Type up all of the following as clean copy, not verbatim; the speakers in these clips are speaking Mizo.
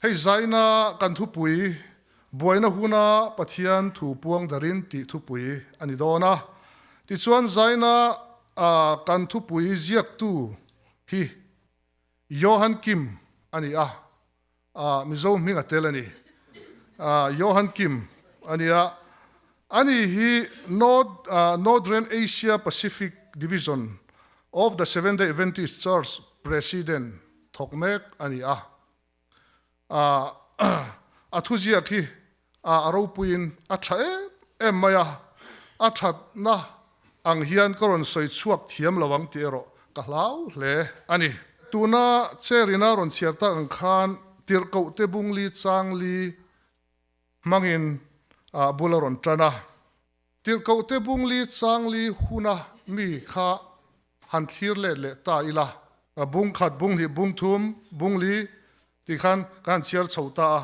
Hei zaina kan thupui, Buaina huna Pathian thu puang darin tih thupui a ni dawn a. Tichuan zaina kan thupui ziaktu hi Johan Kim a ni a, Mizo hming a tel a ni. Johan Kim a ni a, ani hi Northern Asia Pacific Division of the Seventh-day Adventist Church President thawk mek a ni a. A thuziak hi a ropuiin a tha em em mai a, a thatna ang hian ka rawn sawi chhuak thiam lo ang tih erawh ka hlau hle a ni. Tuna chair ina rawn chhiar tak ang khan tirhkohte bungli changli hmangin bul a rawn tan a. Tirhkohte bungli changli huna mi kha han thlir let leh ta ila. Bung khat, bung hnih, bung thum, bung li tih khan ka han chhiar chho ta a.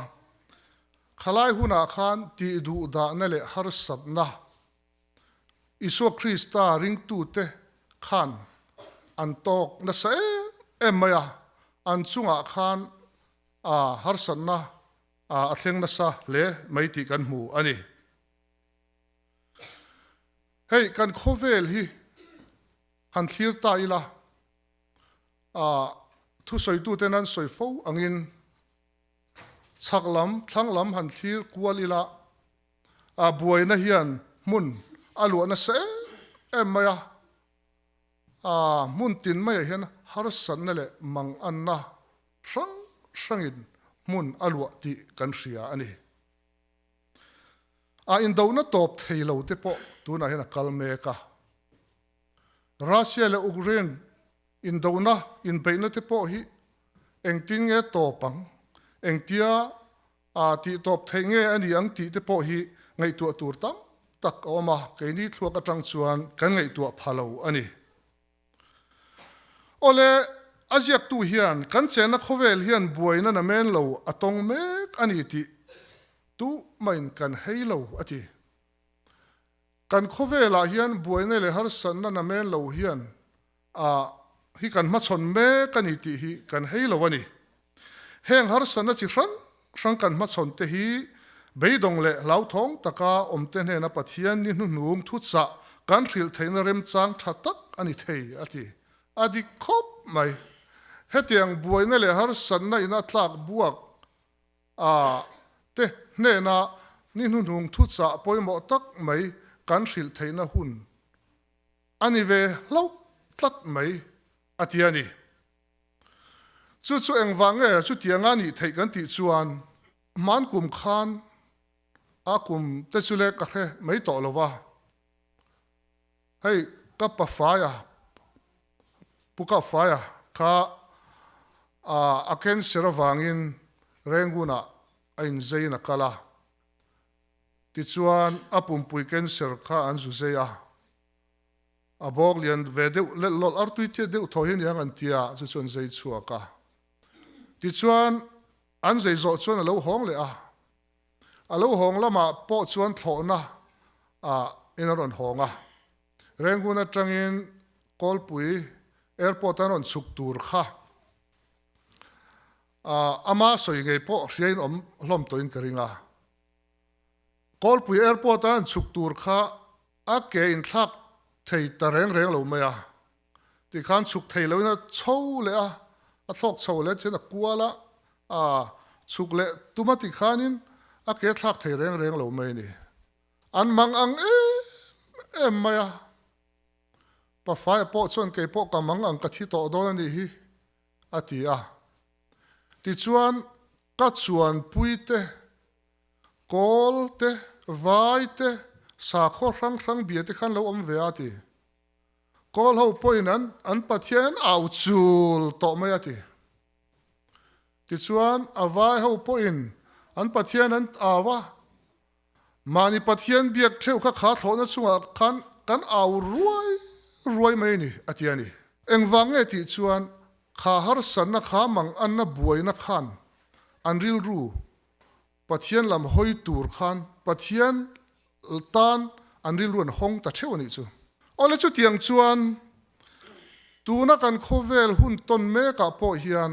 Khalai hunah khan tih duh dahna leh harsatna Isua Krista ringtute khan an tawk nasa em em mai a, an chungah khan harsatna a thleng nasa hle mai tih kan hmu a ni. Hei kan khawvel hi han thlir ta ila, thusawituten an sawi fo angin chhak lam, thlang lam han thlir kual ila, buaina hian hmun a luah nasa em em mai a, hmun tin maiah hian harsatna leh manganna hrang hrangin hmun a luah tih kan hria a ni. A indona tawp thei lo te pawh tunah hian a kal mek a. Russia leh Ukraine indona inbeihna te pawh hi engtin nge tawp ang, engtia tih tawp theih nge a ni ang tih te pawh hi ngaihtuah tur tam tak a awm a, keini thluak atang chuan kan ngaihtuah pha lo a ni. Awle, a ziaktu hian kan chenna khawvel hian buaina namen lo a tawng mek a ni tih tuhmain kan hei lo a ti. Kan khawvelah hian buaina leh harsatna namen lo hian a hi kan hmachhawn mek a ni tih hi kan hei lo a ni. Heng harsatna chi hrang hrang kan hmachhawn te hi beidawng leh hlauthawng taka awmte hnena Pathian ni hnuhnung thuchah kan hrilh theihna remchang tha tak a ni thei, a ti. A dik khawp mai. Hetiang buaina leh harsatna in a tlak buak a te hnena ni hnuhnung thuchah pawimawh tak mai kan hrilh theihna hun a ni ve hlauh tlat mai, a ti a ni. Chu chu engvang nge chutianga nih theih kan tih chuan hman kum khan a kum te chu le ka hre mai tawh lo va, hei ka pa faia, pu ka faia kha a cancer avangin Rangoon-ah a inzeiin a kal a, tichuan a pumpui cancer kha an zu zei a. A bawk lian ve deuh leh lawlh artui tiat deuh thaw hi aniang an tia chu chu an zei chhuak a. Tichuan an zei zawh chuan a lo hawng leh a. A lo hawng lamah pawh chuan thlawhna ah in a rawn hawng a. Rangoon atangin Kawlpui airport an rawn chhuk tur kha ama sawi ngei pawh hriain awm hlawm tawhin ka ring a. Kawlpui Airport a an chhuk tur kha a ke inthlak thei ta reng reng lo mai a, tikhan chhuk thei loin a chho leh a, a thlawk chho leh chuan a kual a, a chhuk leh tum a tikhanin a ke thlak thei reng reng lo mai a ni. An mang ang em em mai a, Pafaia pawh chuan kei pawh ka mang ang ka thi tawh dawn a nih hi a ti a. Tichuan ka chuanpuite Kawl te, vai te, sakhaw hrang hrang bia te khan lo awm ve a ti. Kawl ho pawhin an an Pathian an au chul tawh mai a ti. Tichuan a vai ho pawhin an Pathian an au a, mahni Pathian biak theuh kha kha thlawhna chungah khan kan au ruai ruai mai a ni a ti a ni. Engvang nge tih chuan kha harsatna kha mang anna buaina khan an rilru Pathian lam hawi tur khan Pathian tan an rilru an hawng ta theuh a nih chu. Awle chutiang chuan tuna kan khawvel hun tawn mekah pawh hian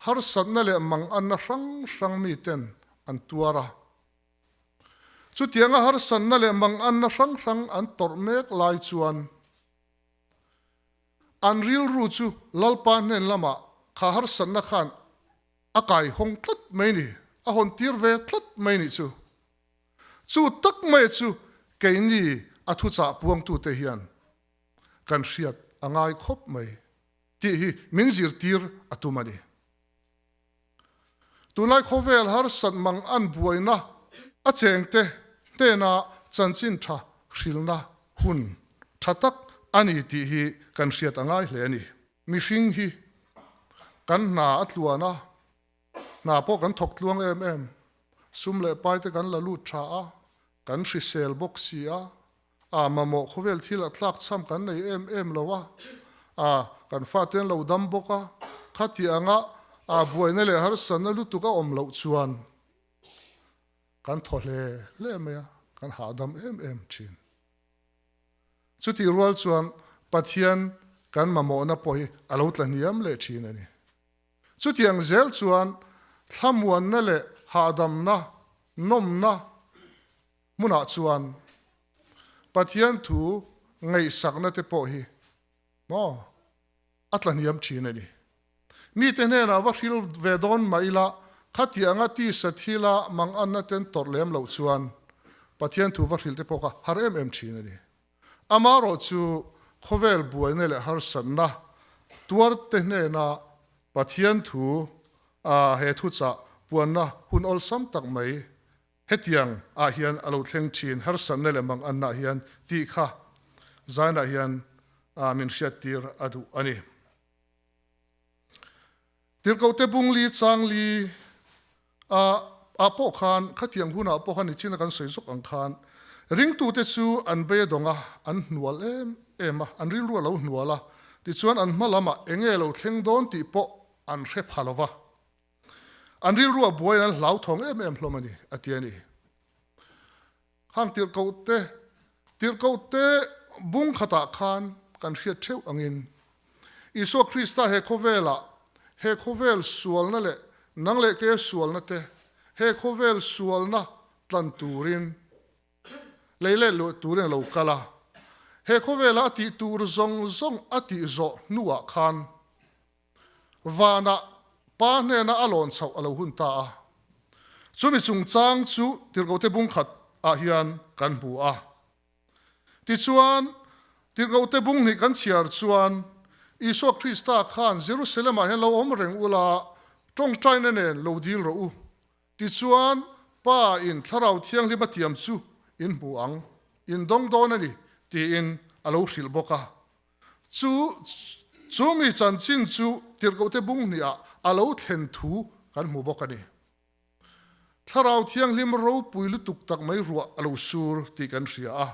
harsatna leh manganna hrang hrang miten an tuar a. Chutianga harsatna leh manganna hrang hrang an tawrh mek lai chuan an rilru chu Lalpa hnen lamah kha harsatna khan a kai hawng tlat mai ni, a hawn tir ve tlat mai nih chu. Chu tak mai chu keini a thuchah puangtute hian kan hriat a ngai khawp mai tih hi min zirtir a tum a ni. Tunlai khawvel harsat mang an buaina a chengte hnena chanchin tha hrilna hun tha tak a ni tih hi kan hriat a ngai hle a ni. Mihring hi kan hna a tluan a, hna pawh kan thawk tluang em em, sum leh pai te kan la lut tha a, kan hrisel bawk si a, a mamawh khawvel thil a tlak chham kan nei em em lo a, a kan fate an lo dam bawk a, khati anga a buaina leh harsatna lutuk a awm loh chuan kan thaw hle hle mai a, kan hahdam em em thin. Chutih rual chuan Pathian kan mamawhna pawh hi a lo tla hniam leh thin a ni. Chutiang zel chuan thlamuanna leh hahdamna, nawmna hmunah chuan Pathian thu ngaihsakna te pawh hi maw a tla hniam thin a ni. Mite hnenah va hril ve dawn mah ila, khatianga tisa thila manganna ten tawrh lem loh chuan Pathian thu va hrilh te pawh kha har em em thin a ni. Amaherawh chu khawvel buaina leh harsatna tuarte hnena Pathian thu a he thuchah puanna hun awlsam tak mai hetiang ah hian a lo thleng thin harsatna leh manganna hian tih kha zainah hian min hriattir a duh a ni. Tirhkohte bungli changli a ah pawh khan khatiang hunah pawh khan nichina kan sawi zawk ang khan ringtute chu an bei a dawng a, an hnual em em a, an rilru a lo hnual a, tichuan an hma lamah eng nge lo thleng dawn tih pawh an hre pha lo va, an rilru a buaiin an hlauthawng em em hlawm a ni, a ti a ni. Hang tirhkohte, tirhkohte bung khatah khan kan hriat theuh angin, Isua Krista he khawvelah, he khawvel sualna leh nang leh keia sualna te, he khawvel sualna tlan turin, lei leh luah turin a lo kal a. He khawvela a tih tur zawng zawng a tih zawh hnuah khan, Vanah Pa hnena a lawn chhoh a lo hun ta a. Chumi chungchang chu Tirhkohte bung khat ah hian kan hmu a. Tichuan, Tirhkohte bung hnih kan chhiar chuan Isua Krista khan Jerusalem ah hian lo awm reng ula, tawngtaina nen lo dil rawh u. Tichuan, Pa in Thlarau Thianghlim a tiam chu in hmu ang, in dawng dawn a ni, tiin a lo hrilh bawk a. Chu chu mi chanchin chu Tirhkohte bung hniah a lo thlen thu kan hmu bawk a ni. Thlarau Thianghlim ropui lutuk tak mai ruah a lo sur tih kan hria a,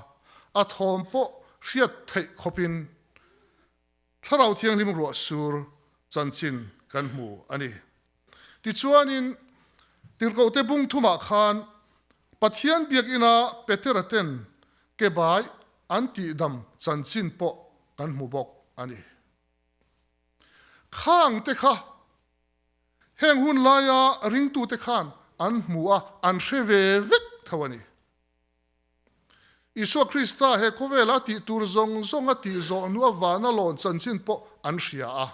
a thawm pawh hriat theih khawpin Thlarau Thianghlim ruah sur chanchin kan hmu a ni. Tichuanin Tirhkohte bung thumah khan Pathian biakina Petera ten ke bai an tihdam chanchin pawh kan hmu bawk a ni. Khang te kha heng hun laia ringtute khan an hmu a, an hre ve vek tho a ni. Isua Krista he khawvela a tih tur zawng zawng a tih zawh hnu a vana lawn chanchin pawh an hria a.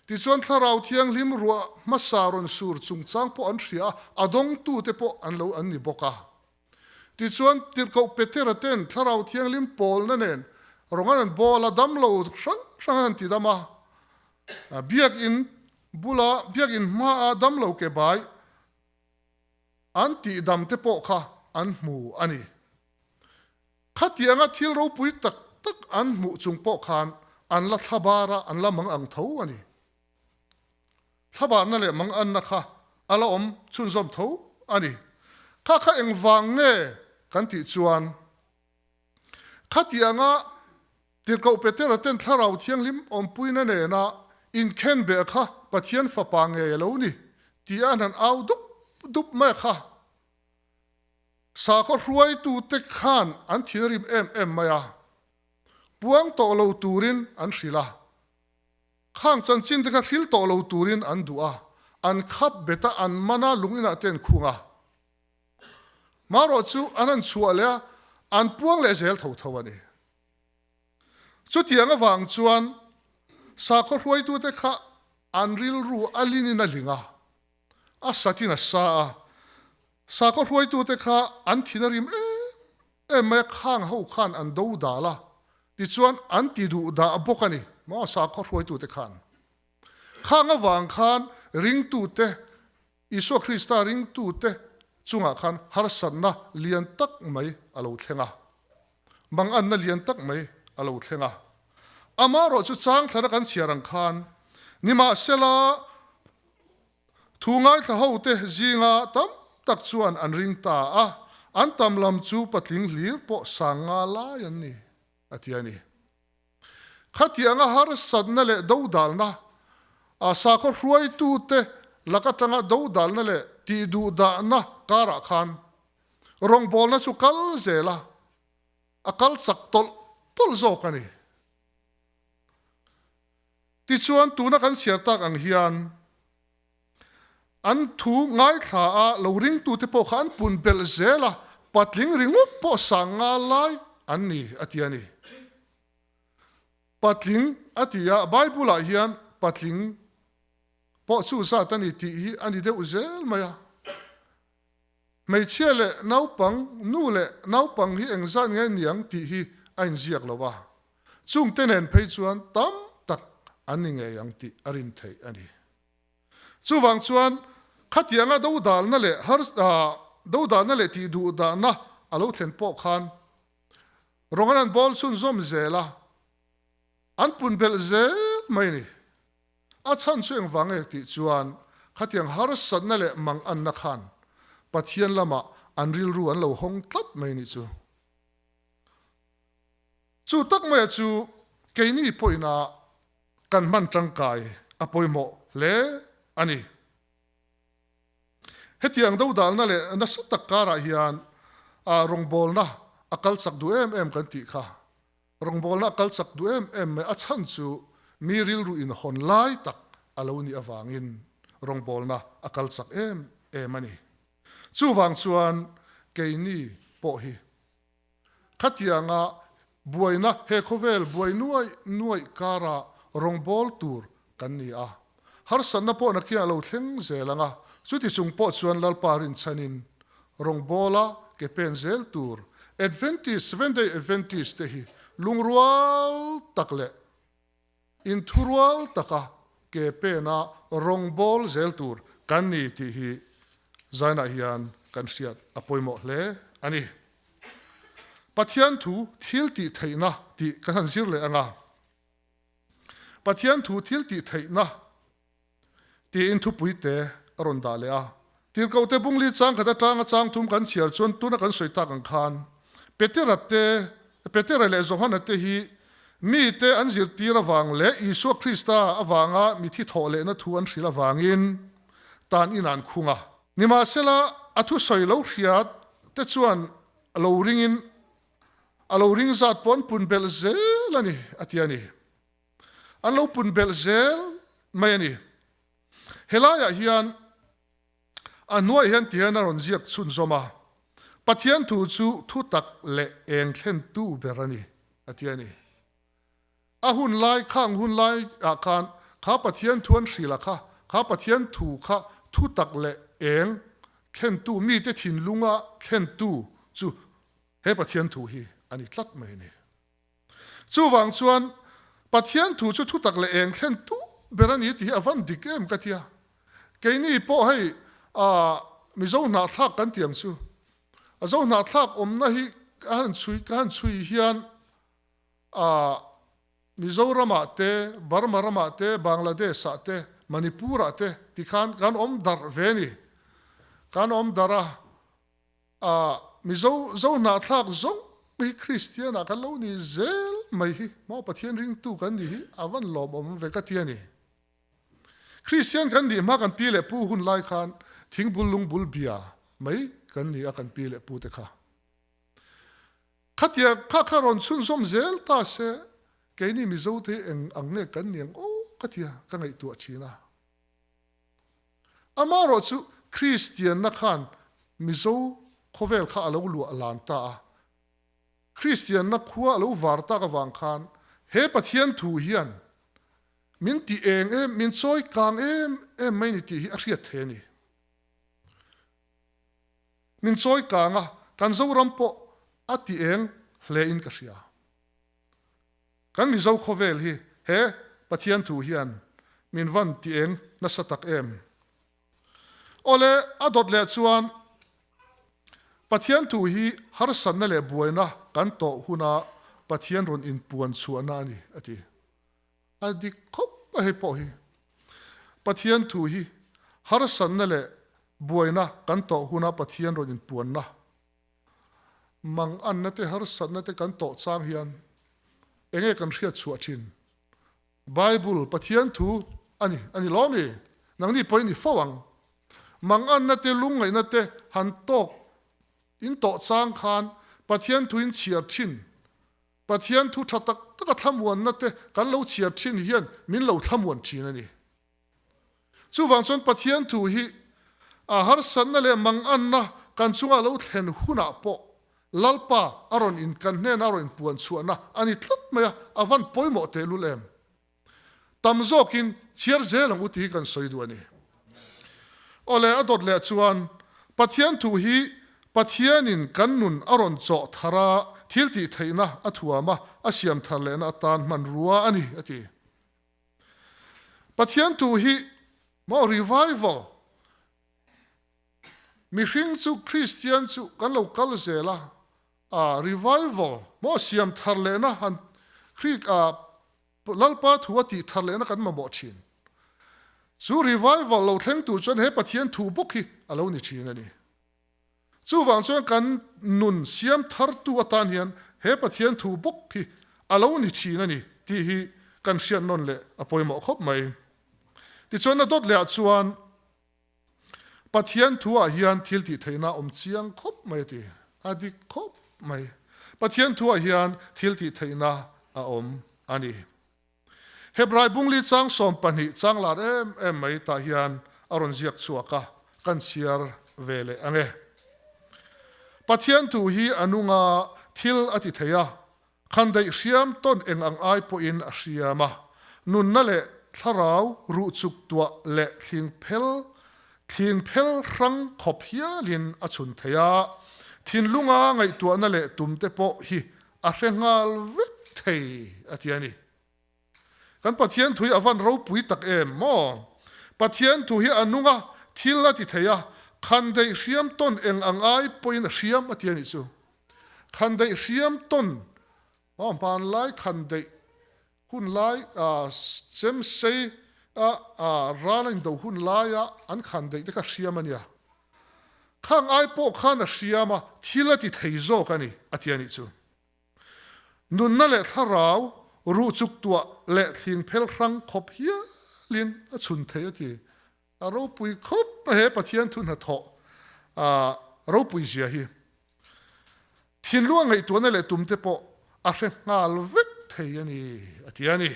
Tichuan Thlarau Thianghlim ruah hmasa rawn sur chungchang pawh an hria a, a dawngtute pawh an lo an ni bawk a. Tichuan Tirhkoh Petera ten Thlarau Thianghlim pawlna nen rawng an an bawl a, damlo hrang hrang an an tidam a. Biakinn bula biakinn hmaa damlo ke bai an tihdam te pawh kha an hmu a ni. Khatianga thil ropui tak tak an hmuh chung pawh khan an la thlabar a, an la mang ang tho a ni. Thlabarna leh manganna kha a la awm chhunzawm tho a ni. Kha kha engvang nge kan tih chuan khatianga Tirhkoh Petera ten Thlarau Thianghlim awmpuina nena inkhenbeh kha Pathian Fapa ngei a lo ni tih a han au dup dup mai kha. Sakhaw hruaitute khan an thinrim em em mai a, puang tawh lo turin an hrilh a. Khang chanchin te kha hril tawh lo turin an duh a. An khap bet a, an man a, lung inah te an khung a. Marawh chu an han chhuah leh a, an puang leh zel tho tho a ni. Chutiang avang chuan sakhaw hruaitute kha an rilru a linin a ling a, a satin a sa a. Sakhaw hruaitute kha an thin a rim em em mai a, khang ho khan an do dal a, tichuan an ti duh dah bawk a ni maw sakhaw hruaitute khan. Khang avang khan ringtute, Isua Krista ringtute chungah khan harsatna lian tak mai a lo thleng a. Manganna lian tak mai a lo thleng a. Amaherawh chu changthlara kan chhiar ang khan, nimahsela thu ngaithla hote zinga tam tak chuan an ring ta a, an tam lam chu patling hlir pawh sang nga lai an ni, a ti a ni. Khatianga harsatna leh dodalna, a sakhaw hruaitute lak atanga dodalna leh tihduhdahna karah khan rawngbawlna chu kal zel a, a kal chak tawlh tawlh zawk a ni. Tichuan tuna kan chhiar tak ang hian an thu ngaithla a lo ringtute pawh kha an pun belh zel a, patling ringawt pawh sang nga lai an ni a ti a ni. Patling a ti a, Bible-ah hian patling pawh chu zat a ni tih hi a ni deuh zel mai a. Hmeichhia leh naupang, nu leh naupang hi engzat nge niang tih hi a inziak lo a, chungte nen phei chuan tam tak an ni ngei ang tih a rin theih a ni. Chuvang chuan khatianga dodalna leh har dodalna leh tihduhdahna a lo thlen pawh khan rawng an han bawl chhunzawm zel a, an pun belh zel mai a ni. A chhan chu engvang nge tih chuan khatiang harsatna leh manganna khan Pathian lamah an rilru an lo hawng tlat mai a nih chu. Chu tak maia chu keini pawhina kan hman tangkai a pawimawh hle a ni. Hetiang dodalna leh nasa tak karah hian rawngbawlna a kal chak duh em em kan tih kha. Rawngbawlna a kal chak duh em em mai a chhan chu mi rilru inhawn lai tak a lo nih avangin rawngbawlna a kal chak em em a ni. Chuvang chuan keini pawh hi Khatianga buaina he khawvel buai nuaih nuaih kara rawngbâwl tur kan ni a. Harsatna pawh nakiah lo thleng zel ang a, chuti chung pawh chuan Lalpa rinchhanin rawngbâwla ke pen zel tur Adventist, Seventh-day Adventist te hi lungrual tak leh Inthurual taka ke pena rawngbâwl zel tur kan ni tih hi zainah hian kan hriat a pawimawh hle a ni. Pathian thu thil tih theihna tih kan han zir leh ang a. Pathian thu thil tih theihna Tiin thupuite a rawn dah leh a. Tirhkohte bungli chang khat atanga chang thum kan chhiar chuan tuna kan sawi tak ang khan Petera te, Petera leh Johana te hi mite an zirtir avang leh Isua Krista avanga mithi thawh lehna thu an hrilh avangin tan in an khung a. Nimahsela, a thusawi lo hriat te chuan lo ringin a lo ring zat pawh an pun belh zel a ni, a ti a ni. An lo pun belh zel mai a ni. Helaiah hian a hnuaiah hian ti hian a rawn ziak chhunzawm a, Pathian thu chu thu tak leh eng thlentu ber a ni, a ti a ni. A hun lai, khang hun laiah khan kha Pathian thu an hrilh a kha, kha Pathian thu kha thu tak leh eng thlentu, mite thinlunga thlentu chu he Pathian thu hi a ni tlat mai a ni. Chuvang chuan Pathian thu chu thutak leh eng thlen tu ber a ni tih hi a van dik em ka tia. Keini pawh hei ah Mizo hnahthlak kan ti ang chu. A Zo hnahthlak awmna hi ka han chhui ka han chhui hian ah Mizoramah te, Burma ramah te, Bangladesh ah te, Manipur ah te tikhan kan awm darh ve a ni. Kan awm darh a. A Mizo Zo hnahthlak zawng hi Kristian ah kan lo ni zel mai hi maw Pathian ringtu kan nih hi a van lawmawm ve ka ti a ni. Kristian kan nih hma kan pi leh pu hun lai khan thingbul lungbul bia mai kan ni a kan pi leh pu te kha. Khatia kha kha rawn chhunzawm zel ta se keini Mizo te hi eng ang nge kan ni ang aw ka tia ka ngaihtuah thin a. Amaherawhchu Kristianna khan Mizo khawvel kha a lo luah lan ta a. Kristianna khua a lo var tak avang khan he Pathian thu hian min ti eng em, min chawi kang em em mai ni tih hi a hriat thei a ni. Min chawi kang a, kan Zoram pawh a ti eng hle in ka hria. Kan Mizo khawvel hi he Pathian thu hian min van ti eng nasa tak em? Awle, a dawt leh chuan Pathian thu hi harsatna leh buaina kan tawh huna Pathian rawn inpuan chhuahna a ni, a ti. A dik khawp a hei pawh hi. Pathian thu hi harsatna leh buaina kan tawh huna Pathian rawn inpuanna Manganna te harsatna te kan tawh chang hian enge kan hriat chhuah thin? Bible, Pathian thu a ni, a ni lawm i? Nangni pawhin i fo ang. Manganna te lungngaihna te han tawk in tawh chang khan Pathian thu in chhiar thin. Pathian thu tha tak taka thlamuanna te kan lo chhiar thin hian min lo thlamuan thin a ni. Chuvang chuan Pathian thu hi a harsatna leh manganna kan chunga lo thlen hunah pawh Lalpa a rawn in kan hnena a rawn inpuan chhuahna a ni tlat mai a, a van pawimawh tehlul em? Tam zawkin chhiar zel ang u tih hi kan sawi duh a ni. Awle a dawt leh chuan Pathian thu hi Pathianin kan nun a rawn chawh thar a, thil tih theihna a thuam a, a siam thar lehna atan hmanrua a ni a ti. Pathian thu hi maw revival mihring chu Kristian chu kan lo kal zel a, a revival maw siam thar lehna han Kri a Lalpa thu a tih thar lehna kan mamawh thin. Chu revival lo thleng tur chuan he Pathian thu bawk hi a lo ni thin a ni. Chuvang chuan kan nun siam thartu atan hian he Pathian thu bawk hi a lo ni thin a ni tih hi kan hriat nawn leh a pawimawh khawp mai. Tichuan a dawt lehah chuan Pathian thu ah hian thil tih theihna a awm chiang khawp mai a ti. A dik khawp mai. Pathian thu ah hian thil tih theihna a awm a ni. Hebrai bungli chang 12 chang lar em em mai tah hian a rawn ziak chhuak a, kan chhiar ve leh ang e. Pathian thu hi a nung a, thil a ti thei a, khandaih hriam tawn eng ang ai pawhin a hriam a, nunna leh thlarau ruh chuk tuah leh thling phel thling phel hrang khawp hialin a chhun thei a, thinlunga ngaihtuahna leh tumte pawh hi A hre nghal vek thei a ti a ni. Kan Pathian thu hi a van ropui tak em maw? Pathian thu hi a nung a, thil a ti thei a, khandaih hriam tawn eng ang ai pawhin a hriam a ti a nih chu. Khandaih hriam tawn, aw hmanlai khandaih hun lai, chemsei a ral a indo hun laia an khandaih te kha hriam a nia. Khang ai pawh khan a hriam a, thil a ti thei zawk a ni, a ti a nih chu. Nunna leh thlarau ruh chuk tuah leh thling phel hrang khawp hialin a chhun thei a ti. A ropui khawp a he Pathian thu hnathawh a ropui zia hi. Thinlung a ngaihtuahna leh tum te pawh a hre nghal vek thei a ni, a ti a ni.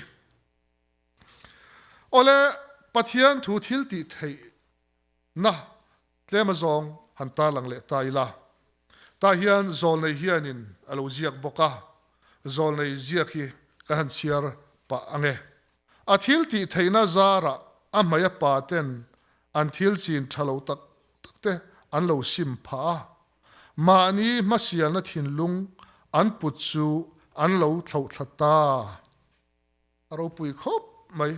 Awle, Pathian thu thil tih theih Na tlem azawng han tarlang leh ta ila. Tah hian zawlnei hianin a lo ziak bawk a, zawlnei ziak hi kan han chhiar pah ang e. A thil tih theihna zarah a hmei a pa ten an thil chin tha lo tak tak te an lo sim phah a, mahni hmasialna thinlung an put chu an lo thlauhthla ta. A ropui khawp mai.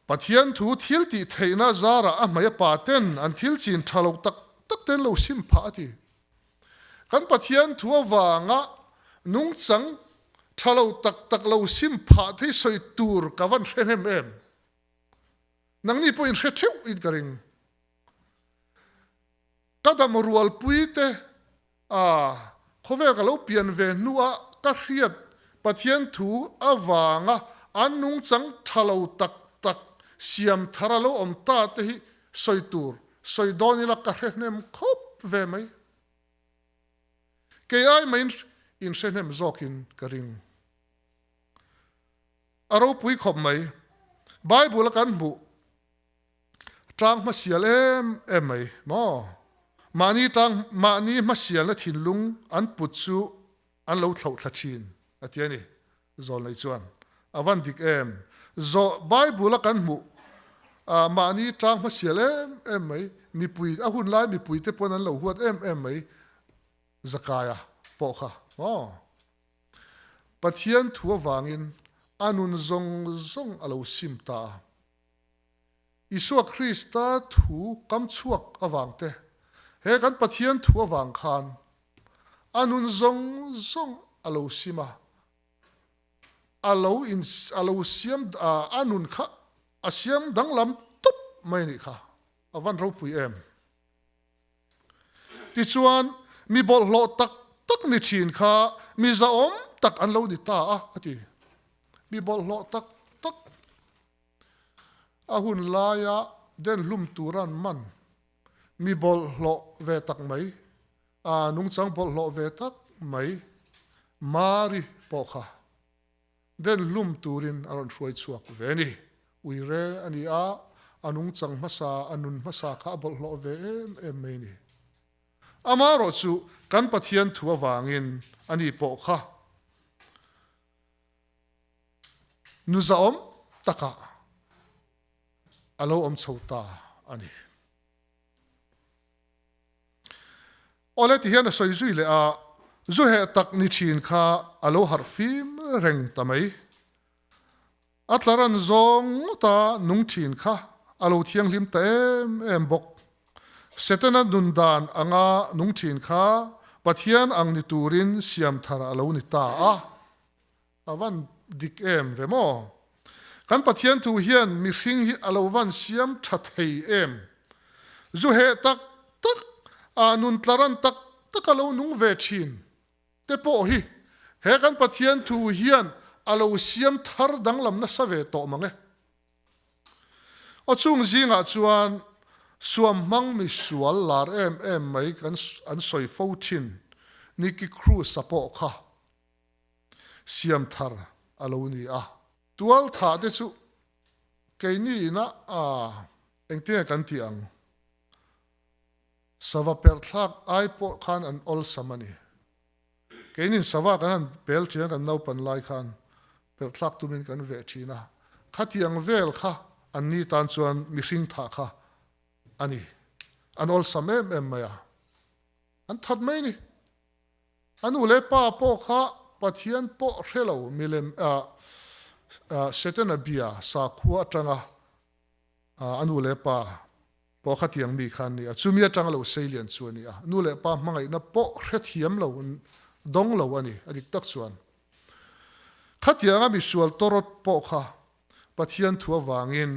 Pathian thu thil tih theihna zarah a hmei a pa ten an thil chin tha lo tak tak ten lo sim phah a ti. Kan Pathian thu avanga nungchang tha lo tak tak lo sim phah thei sawi tur ka van hre hnem em? Nangni pawh in hre theuh in ka ring. Ka dam rualpui te a khawvel ka lo pian ve hnua ka hriat Pathian thu avanga an nungchang tha lo tak tak siam thar a lo awm ta te hi sawi tur sawi dawn ila ka hre hnem khawp ve mai. Kei ai maiin in hre hnem zawkin ka ring. A ropui khawp mai. Bible a kan hmuh. Tang hmasial em em mai maw? Mahni tang mahni hmasialna thinlung an put chu an lo thlauh thla thin a ti a ni. Zawlnei chuan a van dik em? Zawh Bible a kan hmuh ah mahni tang hmasial em em mai mipui a hun lai mipui te pawn an lo huat em em mai Zakaia pawh kha maw? Pathian thu avangin a nun zawng zawng a lo sim ta a. Isua Krista thu kam chhuak avang te, he kan Pathian thu avang khan a nun zawng zawng a lo sim a, a lo in a lo siam a nun kha a siam danglam tawp mai a nih kha, a van ropui em. Tichuan, mi bawlhhlawh tak tak ni thin kha mi zahawm tak an lo ni ta a, a ti. Mi bawlhhlawh tak tak. A hun laia den hlum tura an man mi bawlhhlawh ve tak mai, a nungchang bawlhhlawh ve tak mai Mari pawh kha den hlum turin a rawn hruai chhuak ve a ni. Uire a ni a, a nungchang hmasa, a nun hmasa kha a bawlhhlawh ve em em mai a ni. Amaherawh chu kan Pathian thu avangin ani pawh kha Nu zahawm takah a lo awm chho ta a ni. Awle ti hian a sawi zui leh a, zu heh tak ni thin kha a lo harh fim reng ta mai. A tlaran zawng ngawta nung thin kha a lo thianghlim ta em em bawk. Setana nun dan anga nung thin kha Pathian ang ni turin siam thar a lo ni ta a. A van dik em ve maw? Kan Pathian thu hian mihring hi a lo van siam tha thei em? Zu heh tak tak ah nun tlaran tak tak a lo nung ve thin te pawh hi he kan Pathian thu hian a lo siam thar danglam nasa ve tawh mang e. Aw chung zingah chuan suam hmang mi sual lar em em mai kan an sawi fo thin Nicky Cruz-a pawh kha siam thar a lo ni a. Tual thah te chu keini inah engtinge kan tih ang? Sava perh thlak ai pawh khan an awlsam a ni. Keinin sava kan han pel thin a, kan naupan lai khan perh thlak tumin kan veh thin a. Khatiang vel kha anni tan chuan mihring thah kha a ni. An awlsam em em mai a, an that mai a ni. A nu leh pa pawh kha Pathian pawh hre lo milem Setana bia sakhua atanga a nu leh pa pawh kha tiang mi kha an ni a, chumi atanga lo seilian chu a ni a, nu leh pa hmangaihna pawh hrethiam lo dawng lo a ni, a dik tak chuan. Khatianga misual tawrawt pawh kha Pathian thu avangin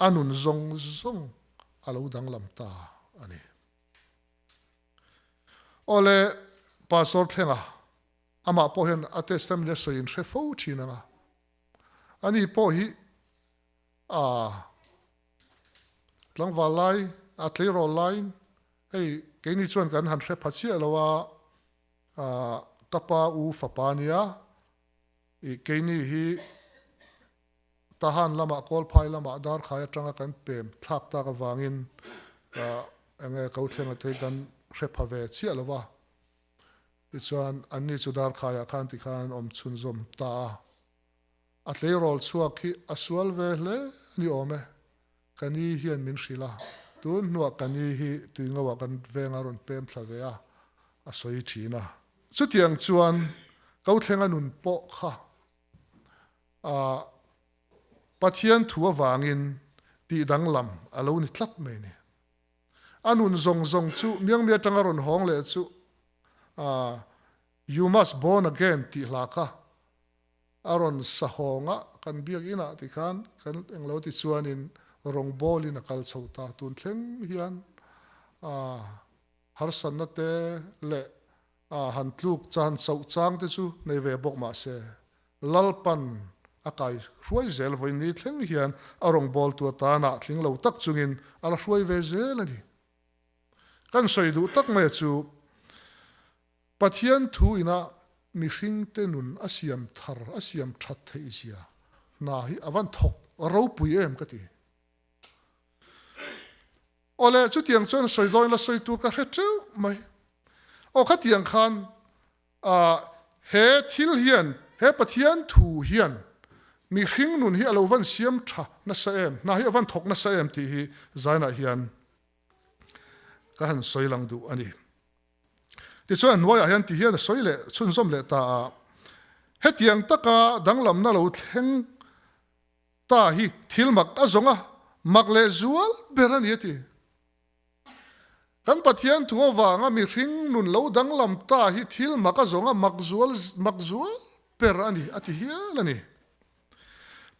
a nun zawng zawng a lo danglam ta a ni. Awle, Pastor Thlenga, amah pawh hian a testament a sawi in hre fo thin ang a. Ani pawh hi a tlangval lai, a tleirawl laiin hei keini chuan kan han hre pha chiah lo a, ka pa u fapa nia, i keini hi Tahan lamah Kawlphai lamah Darkhai atanga kan pem thlak tak avangin enge ko thleng a thei kan hre pha ve chiah lo va. Tichuan anni chu Darkhaiah khan tikhan an awm chhunzawm ta a. A tleirawl chhuak hi a sual ve hle a ni awm e. Ka ni hian min hrilh a, tun hnuah ka ni hi tuingoah kan venga rawn pem thla ve a, a sawi thin a. Chutiang chuan ko thlenga nun pawh kha A Pathian thu avangin tih danglam a lo ni tlat mai ni. A nun zawng zawng chu Miangmi atanga rawn hawng leh chu You must born again tih hla kha a rawn sa hawng a, kan biakinah tikhan kan englo ti chuanin rawngbawlin a kal chho ta. Tun thleng hian harsatna te leh A han tluk chan chauh chang te chu nei ve bawk mah se, Lalpan a kai hruai zel vawi ni thleng hian a rawngbawltu atana tling lo tak chungin a la hruai ve zel a ni. Kan sawi duh tak mai chu Pathian thu ina mihringte nun a siam thar, a siam that theih zia hna hi a van thawk ropui em ka ti. Awle, chutiang chuan sawi dawn ila sawi tur ka hre teuh mai. Aw khatiang khan ah he thil hian, he Pathian thu hian mihring nun hi a lo van siam tha nasa em, hna hi a van thawk nasa em tih hi zainah hian ka han sawi lang duh a ni. Tichuan hnuaiah hian ti hian a sawi leh chhunzawm leh ta a, hetiang taka danglamna lo thleng ta hi thil mak a zawng a, mak leh zual ber a ni a ti. Kan Pathian thu avanga mihring nun lo danglam ta hi thil mak a zawng a, mak zual mak zual ber a ni a ti hial a ni.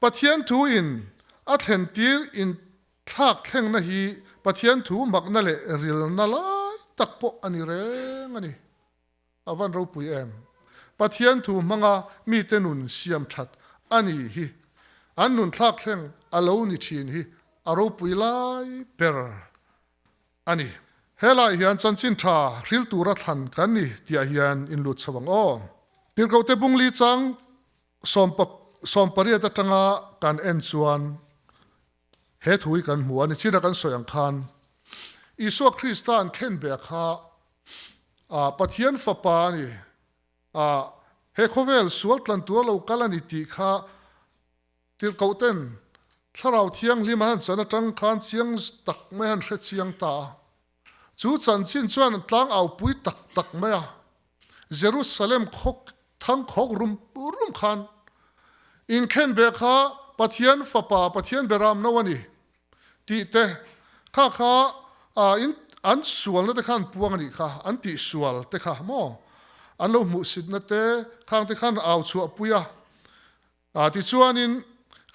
Pathian thu in a thlen tir in Thlak thlengna hi Pathian thu makna leh rilna lai tak pawh a ni reng a ni. A van ropui em? Pathian thu hmanga mite nun siam that a ni hi an nun thlak thleng a lo ni thin hi a ropui lai ber a ni. Helai hian chanchin tha hril tura thlan kan ni tihah hian in lut chho ang aw. Tirhkohte bungli chang 18 atanga kan en chuan He thu hi kan hmu a, nichina kan sawi ang khan Isua Krista an khen beh kha Pathian Fapa a ni, he khawvel sual tlan tura lo kal a ni tih kha tirhkoh ten Thlarau Thianghlim an han chan atang khan chiang tak mai han hre chiang ta a. Chu chanchin chuan an tlang aupui tak tak mai a, Jerusalem khaw thang khawk rum rum khan inkhen ve kha Pathian Fapa, Pathian Beram no a ni tih te kha kha in an sualna te khan an puang a nih kha, an tih sual te kha maw an lo hmuhsitna te khang te khan au chhuahpui a. A Tichuanin,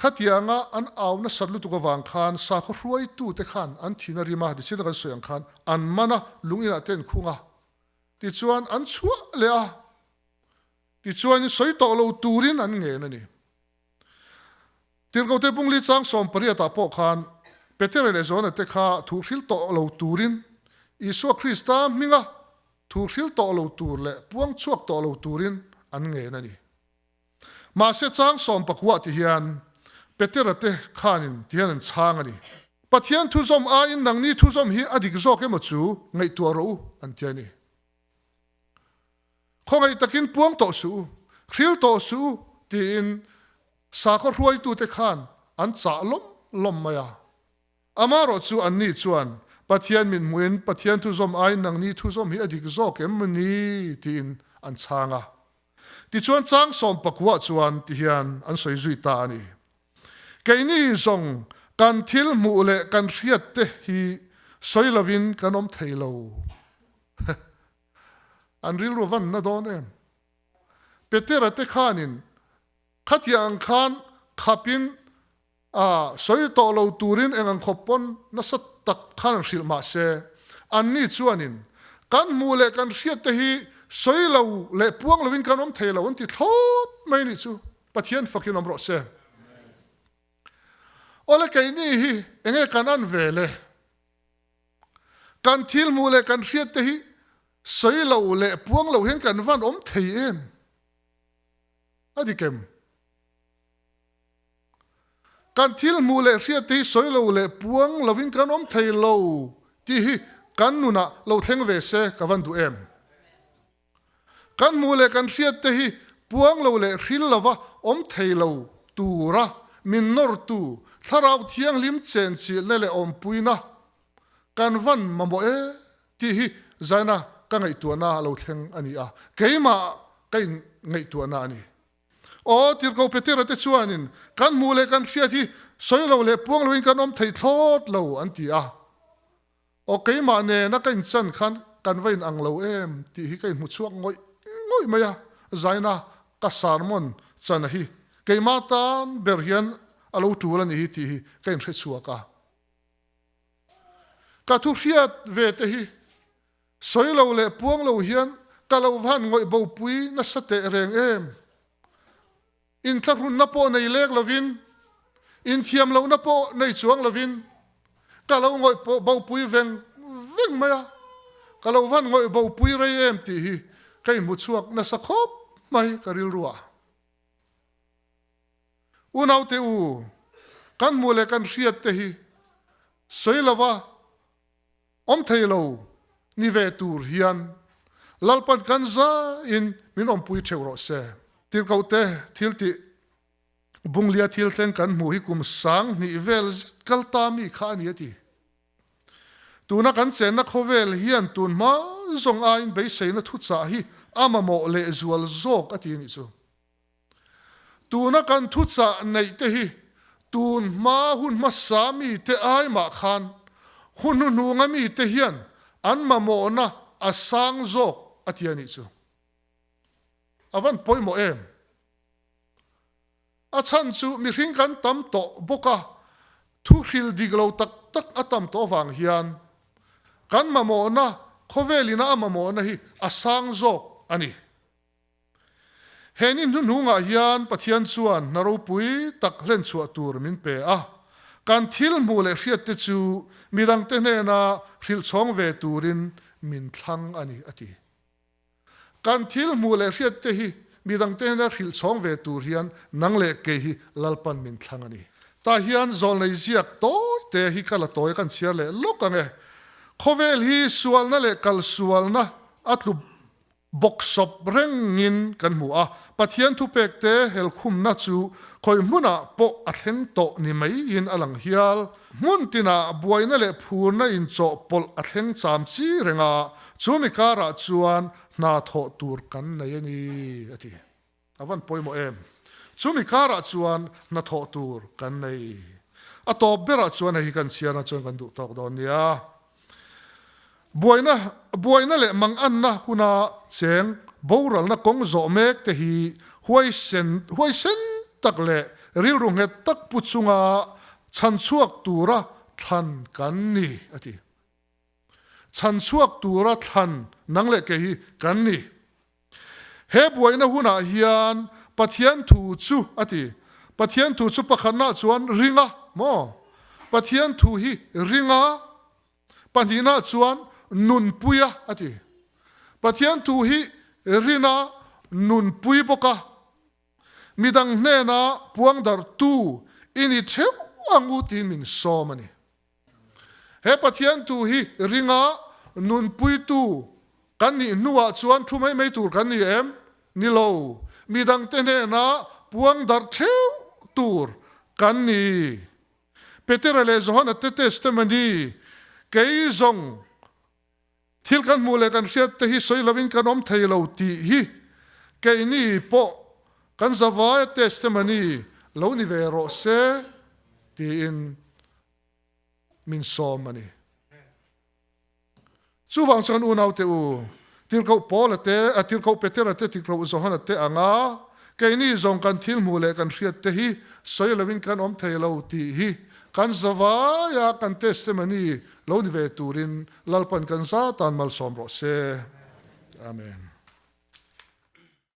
khatianga an au nasat lutuk avang khan sakhaw hruaitute khan an thin a rim a, tichin a kan sawi ang khan an man a, lung inah te an khung a. Tichuan, an chhuah leh a, tichuanin sawi tawh lo turin an ngen a ni. Tirhkohte Bungli chang 18 ah pawh khan Petera leh Johana te kha thu hril tawh lo turin Isua Krista hminga thu hril tawh lo tur leh puang chhuak tawh lo turin an ngen a ni. Mahse chang 14 ti hian Petera te khanin ti hian an chhang a ni. Pathian thuzawm aiin nangni thuzawm hi a dik zawk emaw chu ngaihtuah rawh u an ti a ni. Khawngaih takin puang tawh suh u, hril tawh suh u tiin sakhaw hruaitute khan an chah lawm lawm mai a. Amaherawh chu anni chuan Pathian min hmuhin Pathian thuzawm aiin nangni thuzawm hi a dik zawk em ni tiin an chhang a. Tichuan chang 19 chuan ti hian an sawi zui ta a ni. Keini zawng kan thil hmuh leh kan hriat te hi sawi lovin kan awm thei lo. An rilru van na dawn em? Petera te khanin khatiang ang khan khapin A sawi tawh lo turin eng ang khawp pawn nasa tak khan an hrilh mah se, anni chuanin kan hmuh leh kan hriat te hi sawi lo leh puang loin kan awm thei lo an ti thlawt mai nih chu Pathian fakin awm rawh se. Awle keini hi enge kan an ve le? Kan thil hmuh leh kan hriat te hi sawi lo leh puang lo hian kan van awm thei em? A dik em? Kan thil hmuh leh hriat te hi sawi lo leh puang lovin kan awm thei lo tih hi kan nunah lo thleng ve se ka van duh em? Kan hmuh leh kan hriat te hi puang lo leh hril lova awm thei lo tura min nawrtu Thlarau Thianghlim chenchilhna leh awmpuina kan van mamawh e tih hi zaina ka ngaihtuahna lo thleng a ni a, keimah ka in ngaihtuahna a ni. Aw, Tirhkoh Petera te chuanin kan hmuh leh kan hriat hi sawi lo leh puang loin kan awm thei thlawt lo an ti a. Aw, keimah nena ka inchan khan kan va inang lo em tih hi ka inhmu chhuak ngawih ngawih mai a, zaina ka sermon chana hi keimah tan ber hian a lo tul a ni hi tih hi ka inhre chhuak a. Ka thu hriat ve te hi Sawi lo leh puang lo hian ka lo van ngawih bopui nasa teh reng em? Inthlahrunna pawh nei lek lovin, inthiam lohna pawh nei chuang lovin ka lo ngawih bopui veng veng mai a, ka lo van ngawih bopui rei em tih hi ka inhmu chhuak nasa khawp mai ka rilru ah. Unaute u, kan hmuh leh kan hriat te hi sawi lova. Awm thei lo ni ve tur hian Lalpan kan zaiin min awmpui theuh rawh se. Tirhkohte thil tih Bunglia thil thleng kan hmuh hi kum 2000 vel zet kal ta mi kha a ni a ti. Tuna kan chenna khawvel hian tun hma zawng aiin beiseina thuchah hi a mamawh lehzual zawk a ti a nih chu. Tuna kan thuchah neih te hi tun hma hun hmasa mite ai mah khan hun hnuhnunga mite hian an mamawhna a sang zawk a ti a nih chu. A van pawimawh em? A chhan chu mihring kan tam tawh bawk a, thu hril dik lo tak tak a tam tawh avang hian kan mamawhna, khawvel ina a mamawhna hi a sang zawk a ni. He ni hnuhnungah hian Pathian chuan hna ropui tak hlenchhuah tur min pe a, kan thil hmuh leh hriatte chu midangte hnena hrilhchhawng ve turin min thlang a ni, a ti. Kan thil hmuh leh hriat te hi midangte hnena hrilh chhawng ve tur hian nang leh kei hi Lalpan min thlang a ni. Tah hian zawlnei ziak tawi te hi ka la tawi a kan chhiar leh lawk ang e. Khawvel hi sualna leh kalsualna a tlu bawk sawp rengin kan hmu a, Pathian thupek te helkhumna chu khawi hmunah pawh a thleng tawh ni maiin a lang hial. Hmun tinah buaina leh phurna inchawhpawlh a thleng cham chi reng a, Chu mi karah chuan hna thawh tur kan nei a ni, a ti. A van pawimawh em? Chu mi karah chuan hna thawh tur kan nei. A tawp berah chuan hei hi kan chhiarna chuan kan duh tawk dawn nia. Buaina, buaina leh manganna huna cheng boralna kawng zawh mek te hi huaisen, huaisen tak leh rilru nghet tak pu chunga chhanchhuak tura thlan kan ni, a ti. Chhanchhuak tura thlan nang leh kei hi kan ni. He buaina hunah hian Pathian thu chu a ti. Pathian thu chu pakhatnaah chuan ring a maw? Pathian thu hi ring a, pahnihnaah chuan nunpui a a ti. Pathian thu hi rin a, nunpui bawk a. Midang hnena puangdarhtu i ni theuh ang u tiin min sawm a ni. He Pathian tu hi ringa nunpuitu kan nih hnuah chuan thu mai mai tur kan ni em? Ni lo. Midangte hnena puang darh theuh tur kan ni. Petera leh Johana te testimony, Kei zawng thil kan hmuh leh kan hriat te hi sawi lovin kan awm thei lo tih hi keini pawh kan zavaia testimony lo ni ve rawh se tiin min sawm a ni. Chuvang chuan unaute u, Tirhkoh Paula te, a Tirhkoh Petera te, Tirhkoh Johana te anga keini zawng kan thil hmuh leh kan hriat te hi sawi lovin kan awm thei lo tih hi kan zavaia kan testimony lo ni ve turin Lalpan kan za tan malsawm rawh se. Amen.